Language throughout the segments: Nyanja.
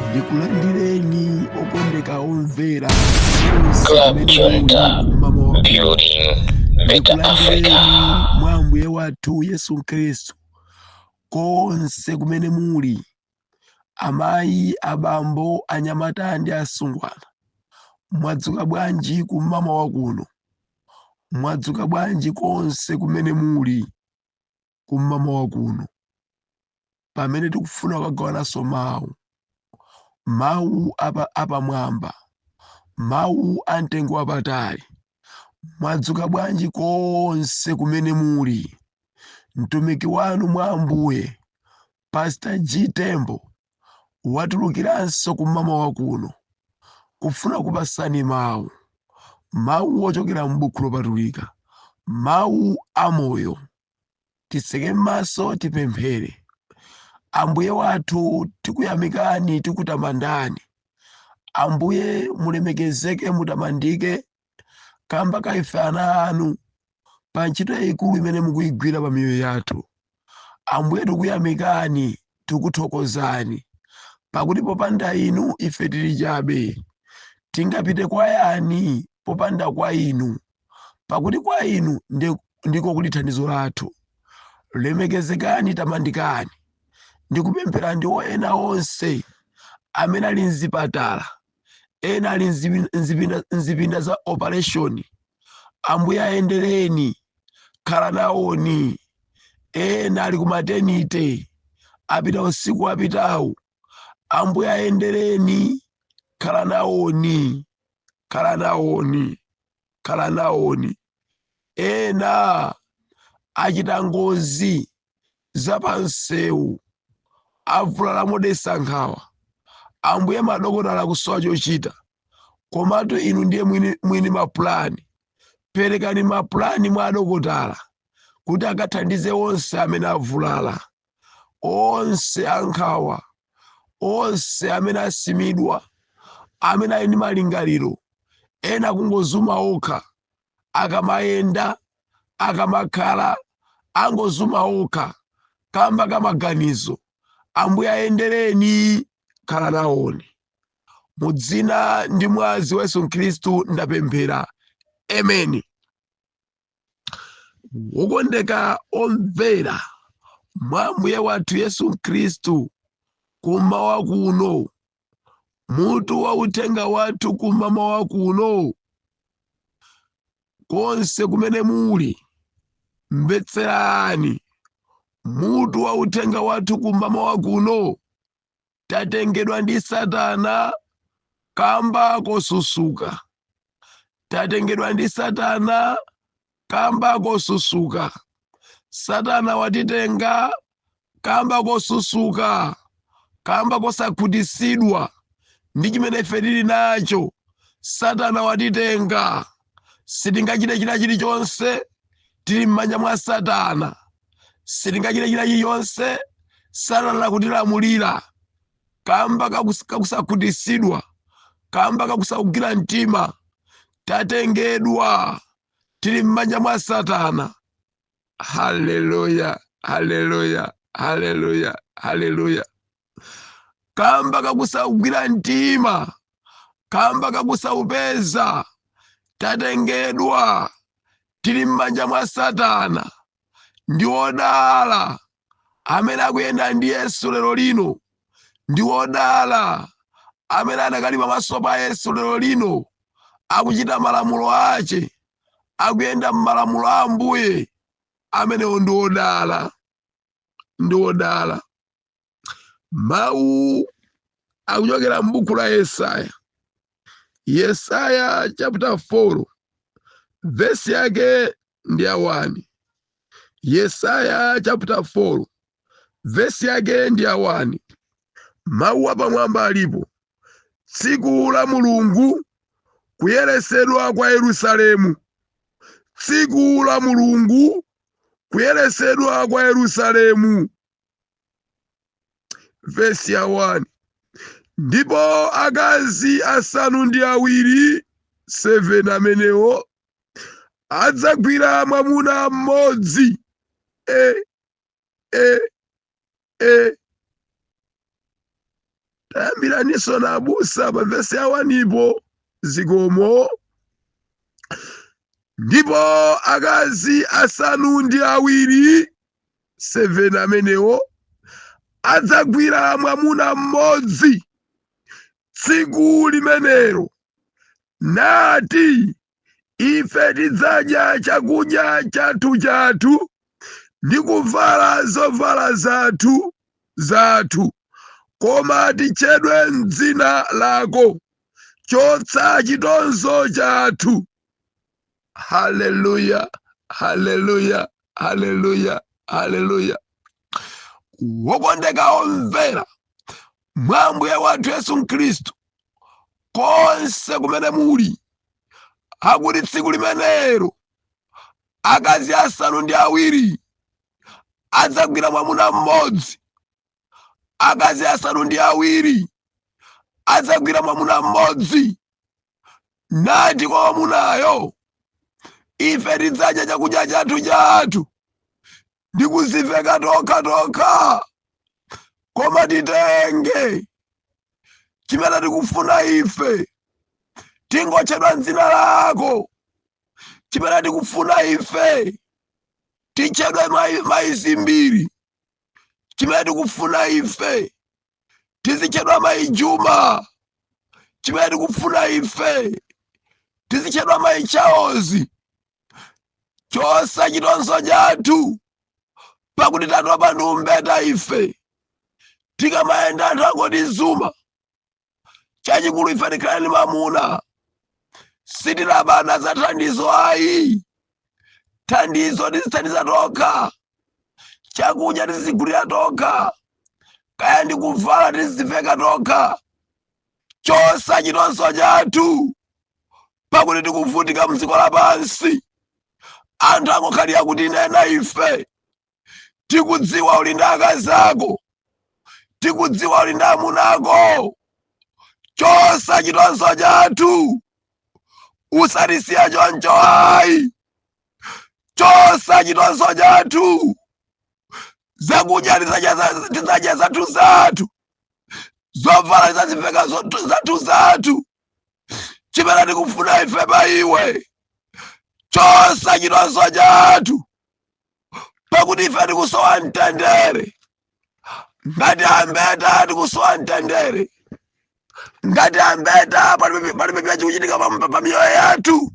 Ndikulandireni okondeka omvera onse Club amene muli Junta, kumamawa. building better Africa. Ndikulandireni mwa Ambuye wathu Yesu Khristu konse kumene muli, amayi, abambo, anyamata ndi asungwana. Mwadzuka bwanji kumamawa kuno? Mwadzuka bwanji konse kumene muli kumamawa kuno, pamene tikufuna kukagawananso mawu, mawu apamwamba, mawu a mtengo wapatali? Mwadzuka bwanji konse kumene muli? Mtumiki wanu mwa Ambuye, Pastor G Tembo, watulukiranso kumamawa kuno kufuna kupasani mawu, mawu ochokera m'buku lopatulika, mawu amoyo. Titseke m'maso, tipemphere. Ambuye wathu, tikuyamikani, tikutamandani. Ambuye, mulemekezeke, mutamandike kamba ka ife ana anu pa ntchito yayikulu imene mukuyigwira pa miyoyo yathu. Ambuye, tikuyamikani, tikuthokozani, pakuti popanda inu ife tili chabe. Tingapite kwa yani popanda kwa inu? Pakuti kwa inu ndiko kuli thandizo lathu. Lemekezekani, tamandikani. Ndikupemphera ndi ena onse amene ali mzipatala, ena ali mzipinda za operation. Ambuye, ayendereni, khala nawoni. Ena ali ku maternity, apita usiku apitawu. Ambuye, ayendereni, khala nawoni, khala nawoni, khala nawoni. Ena achita ngozi zapamsewu, avulala modetsa nkhawa. Ambuye, madokotala akusowa chochita, komatu inu ndiye mwini mapulani. Perekani mapulani mwa adokotala kuti akathandize onse amene avulala, onse ankhawa, onse amene asimidwa, amene ali ndi malingaliro ena kungozuma okha, akamayenda, akamakhala, angozuma okha kamba kamaganizo. Ambuye, ayendereni, khala nawoni. Mu dzina ndi mwazi wa Yesu Khristu ndapemphera, ameni. Wokondeka omvera, mwa Ambuye wathu Yesu Khristu, kummawa kuno mutu wa uthenga wathu kummawa kuno, konse kumene muli, mvetserani. Mutu wa uthenga wathu kummawa kuno: tatengedwa ndi Satana kamba kosusuka. Tatengedwa ndi Satana kamba kosusuka. Satana watitenga kamba kosusuka, kamba kosakhutitsidwa ndi chimene ife tili nacho. Satana watitenga, sitingachite china chilichonse, tili m'manja mwa Satana. Sitingachite china chilichonse, Satana akutilamulira kamba kakusakhutitsidwa, kamba kakusagwira mtima. Tatengedwa, tili m'manja mwa Satana. Haleluya, haleluya, haleluya, haleluya! Kamba kakusagwira mtima, kamba kakusaupeza, tatengedwa, tili m'manja mwa Satana. Ndi wodala amene akuyenda ndi Yesu lero lino. Ndi wodala amene adakali pamaso pa Yesu lero lino, akuchita malamulo ache, akuyenda m'malamulo a Ambuye. Amenewo ndi wodala, ndi wodala. Mawu akuchokera m'buku la Yesaya, Yesaya chapter 4, vesi yake ndi ya 1. Yesaya chapter 4, vesi yake ndi ya 1. Mawu apamwamba alipo: tsiku la Mulungu, kuyeresedwa kwa Yerusalemu. Tsiku la Mulungu, kuyeresedwa kwa Yerusalemu. Vesi ya 1: ndipo akazi 7, 7 amenewo, adzagwira mwamuna mmodzi. E, e, e. Tayambiraninso na abusa pa vesi ya 1 po. Zikomo. Ndipo akazi asanu ndi awiri, 7 amenewo, adzagwira mwamuna mmodzi tsiku limenelo, nati, "Ife tidzadya chakudya chathu chathu ndi kuvala zovala zathu zathu, koma titchedwe m'dzina lako; chotsa chitonzo chathu." Haleluya, haleluya, haleluya, haleluya! Wokondeka omvera mwa Ambuye wathu Yesu Khristu, konse kumene muli, akuti tsiku limenelo akazi asanu ndi awiri adzagwira mwamuna mmodzi. Akazi asanu ndi awiri adzagwira mwamuna mmodzi, nati kwa mwamunayo, "Ife tidzadya chakudya chathu chathu ndi kuziveka tokha tokha, koma titenge chimene tikufuna ife, tingotchedwa mdzina lako. Chimene tikufuna ife, titchedwe mayi Zimbiri. Chimene tikufuna ife, tizitchedwa mayi Juma. Chimene tikufuna ife, tizitchedwa mayi Charles. Chotsa chitonzo chathu, pakuti tatopa ndi umbeta ife. Tikamayenda anthu angotizuma. Chachikulu ife tikhale ndi mamuna. Sitilabada za thandizo ayi. Thandizo tizithandiza tokha, chakudya tizigulira tokha, kaya ndi kuvala tiziveka tokha. Chotsa chitonzo chathu, pakuti tikuvutika mdziko lapansi. Anthu angokhalira kutinena ife. Tikudziwa uli ndi akazi ako, tikudziwa uli ndi amuna ako. Chotsa chitonzo chathu, usatisiya choncho ayi. Chotsa chitonzo chathu. Zakudya tidzadya zathu zathu, zovala tidzaziveka zathu zathu. Chimene tikufuna ife pa iwe, chotsa chitonzo chathu, pakuti ife tikusowa mtendere ngati ambeta. Tikusowa mtendere ngati ambeta. Palibe chikuchitika pa miyoyo yathu.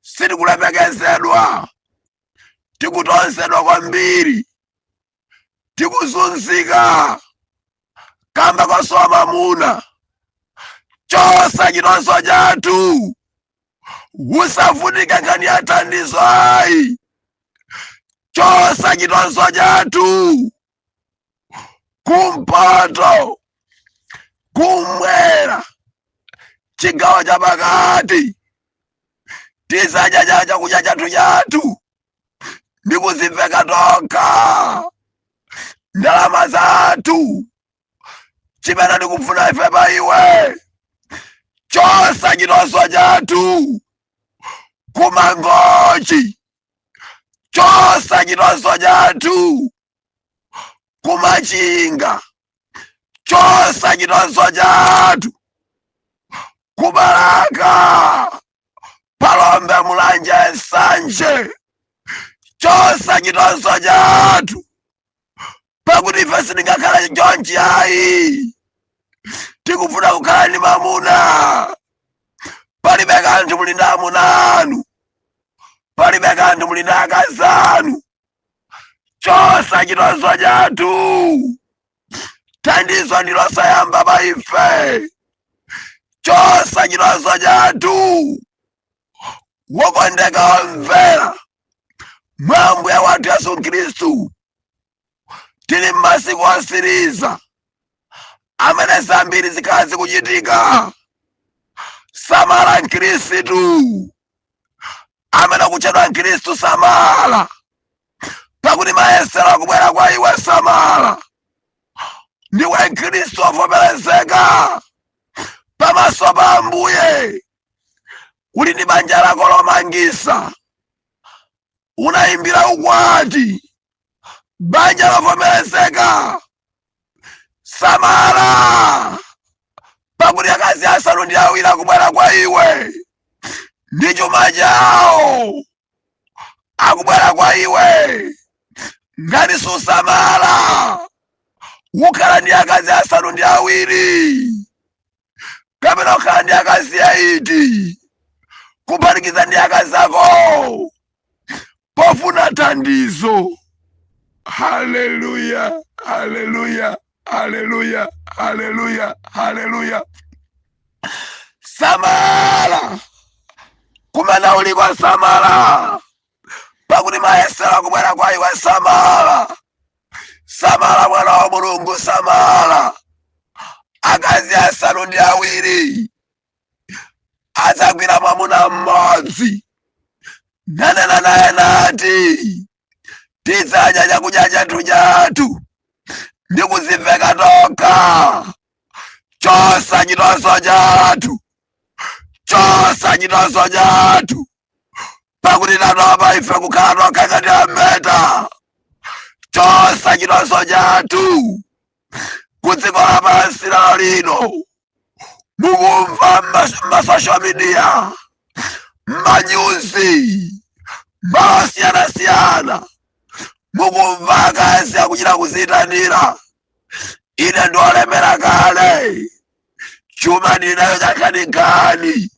Sitikulemekezedwa, tikutonzedwa kwambiri, tikuzunzika kamba kosowa mamuna. Chotsa chitonzo chathu, usavutike nkhani ya thandizo ayi. Chotsa chitonzo chathu. Kumpoto, kumwera, chigawo chapakati, tizadya chakudya chathu chathu ndi kuziveka tokha ndalama zathu. Chimene tikufuna ife pa iwe, chotsa chitonzo chathu. Kumangochi, chotsa chitonzo chathu. Kumachinga, chotsa chitonzo chathu. Kubalaka, Phalombe, Mulanje, Nsanje, chotsa chitonzo chathu, pakuti ife sitingakhale chonchi ayi. Tikufuna kukhala ndi mamuna. Palibe kanthu muli ndi amuna anu, palibe kanthu muli ndi akazi anu. Chotsa chitonzo chathu. Thandizo ndilosayamba pa ife. Chotsa chitonzo chathu. Wokondeka wamvera mwa Ambuye wathu Yesu Khristu, tili m'masiku osiriza amene zambiri zikhala zikuchitika. Samala Mkhristu amene akutchedwa Mkhristu, samala, pakuti mayesero akubwera kwa iwe. Samala. Ndiwe Mkhristu ovomerezeka pamaso pa Ambuye, uli ndi banja lako lomangisa, unayimbira ukwati, banja lovomerezeka. Samala. asanu ndi awiri akubwera kwa iwe ndi chuma chawo, akubwera kwa iwe. Ngati susamala, ukhala ndi akazi asanu ndi awiri kapena ukhala ndi akazi 8, kuphatikiza ndi akazi ako, pofuna thandizo. Haleluya, haleluya, haleluya, haleluya, haleluya! Samala kumene uliko, samala, pakuti mayesero akubwera kwa iwe. Samala, samala, mwana wa Mulungu, samala. Akazi asanu ndi awiri adzagwira mwamuna mmodzi, nanena naye nati, "Tidzadya chakudya chathu chathu ndi kuziveka tokha. Chosa chitonzo chathu, chosa chitonzo chathu, pakuti tatopa ife kukhala tokha ngati ambeta. Chosa chitonzo chathu." Ku dziko lapansi lalo lino mukumva ma social media, manyuzi mosiyanasiyana, mukumva akazi akuchita kuzitanira, "Ine ndiolemera kale, chuma ndinayo chakhanikani.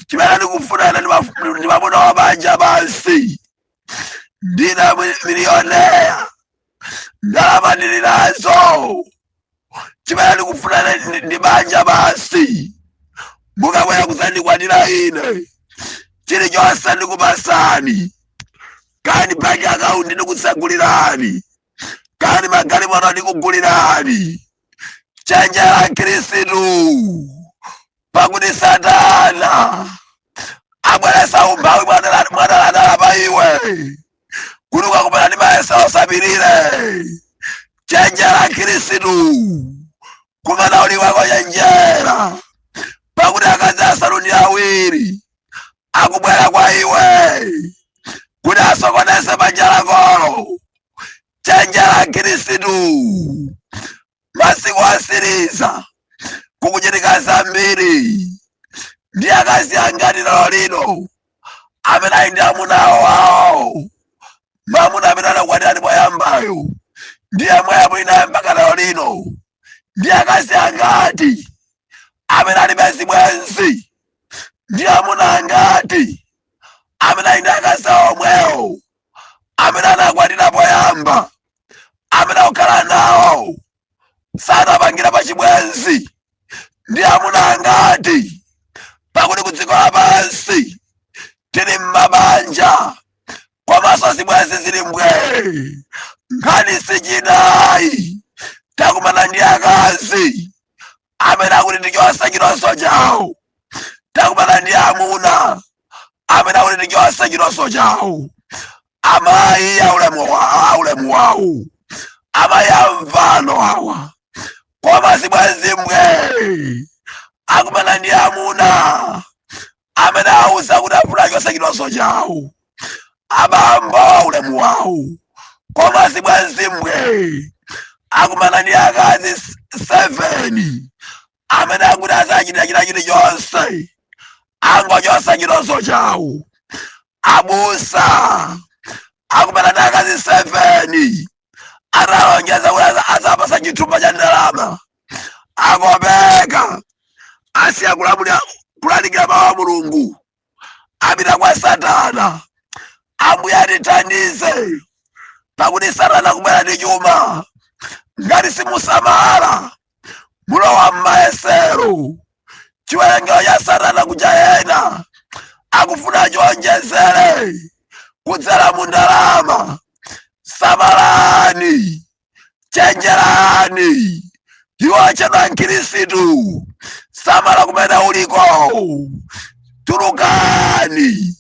Chimene ndikufuna ine ndi mwamuna wa banja basi. Ndine millionaire, ndalama ndili nazo. Chimene ndikufuna ine ndi banja basi. Mukabwera kuzandikwatira ine, chilichonse ndikupasani, kani bank account ndikutsegulirani, kani magalimoto ndikugulirani." Chenjera Khristu, pakuti Satana abweresa umphawi mwadaladala pa iwe kuti ukakumana ndi mayesero usapirire. Chenjera Khristu, kumene uli wako, chenjera, pakuti akazi asanu ndi awiri akubwera kwa iwe kuti asokoneze banja lakolo. Chenjera Khristu, masiku asiriza kukuchitika zambiri. Ndi akazi angati lero lino amene ali ndi amuna awo awo? Mwamuna amene anakwatira ndi poyambayo ndiye mwayambo inaye mpaka lero lino. Ndi akazi angati amene alibe zibwenzi? Ndi amuna angati amene ali ndi akazi omwewo amene anakwatira poyamba, amene akukhala nawo, sanapangira pa chibwenzi? Ndi amuna angati? Pakuti ku dziko lapansi tili m'mabanja, komanso zibwenzi zili mbwe. Nkhani sichinayi, takumana ndi akazi amene akuti ndichonse chitonzo chawo. Takumana ndi amuna amene akuti ndichonse chitonzo chawo. Amayi aulemu wawo, amayi amvano awa, koma zibwenzi mbwe. Akumana ndi amuna amene auza kuti afuna chonse chitonzo chawo. Abambo aulemu wawo, koma zibwenzi mbwe. Akumana ndi akazi 7 amene akuti azachita china chilichonse, angochosa chitonzo chawo. Abusa akumana ndi akazi 7 atalonjeza kuti azapasa chithumba cha ndalama, akopeka, asiya kulamulira, kulalikira mawu a Mulungu, apita kwa Satana. Ambuye atithandize, pakuti Satana kubwera ndi chuma. Ngati simusamala, mulowa m'mayesero. Chiwerengero cha Satana kuchayena akufuna chionjezere kudzera mu ndalama. Samalani, chenjerani, iwo achedwa Mkhristu, samala kumene uliko. Tulukani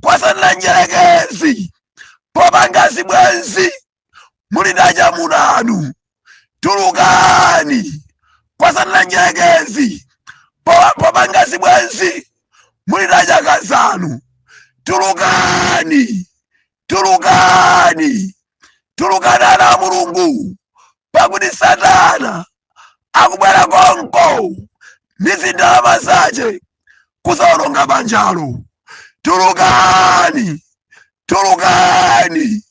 kwa Satana njerekezi popanga zibwenzi muli ndi achamuna anu. Tulukani kwa Satana njerekezi popanga zibwenzi muli ndi achakazi anu. Tulukani, tulukani, tulukani, ana a Mulungu, pakuti Satana akubwera konko. Ndi zindalama zace kuzaononga banjalo. Tulukani, tulukani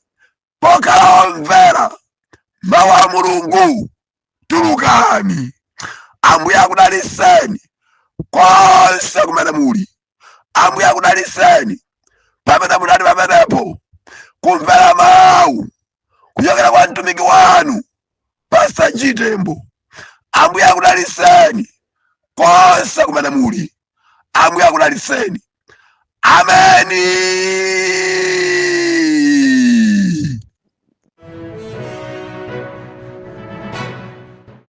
pokhala omvera mawu a Mulungu. Tulukani. Ambuye akudaliseni konse kumene muli. Ambuye akudaliseni pamene munali pamenepo kumvera mawu kuchokera kwa mtumiki wanu Pastor G Tembo. Ambuye akudaliseni konse kumene muli. Ambuye akudaliseni. Ameni.